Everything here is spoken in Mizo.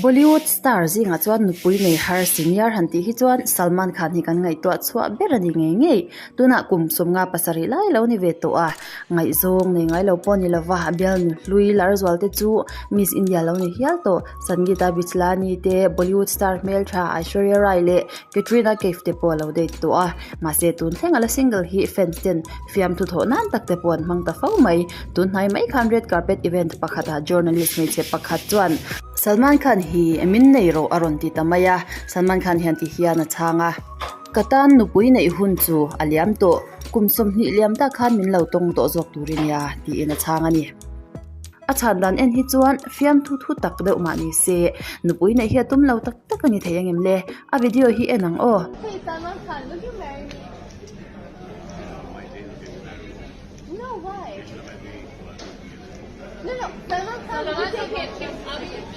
Bollywood star zingah chuan nupui nei har senior han tih hi chuan Salman Khan hi kan ngaihtuah chhuah ber a ni ngei ngei. Tunah kum 57 lai lo ni ve tawh a, ngaihzawng nei ngai lo pawh ni lova a bialnu hlui lar zual te chu Miss India lo ni hial tawh. Sangeeta Bijlani te, Bollywood star hmeltha Aishwarya Rai leh Katrina Kaif te pawh a lo date tawh a, mahse tun thleng a la single hi fans ten fiamthu thawh nan tak te pawh an hmang ta fo mai. Tun hnai mai khan red carpet event pakhatah journalist hmeichhe pakhat chuan Salman Khan hi min nei rawh a rawn ti ta mai a, Salman Khan hian ti hian a chhang a. Ka tan nupui neih hun chu a liam tawh, kum 20 liam tak khan min lo tawng tawh zawk tur i nia tiin a chhang a ni. A chhan dan en hi chuan fiamthu thu tak deuh mah ni se, nupui neih hi a tum lo tak tak a ni thei angem le? A video hi en ang aw. Hey Salman Khan, will you marry me? No, why? No, no, Salman Khan, will you take me?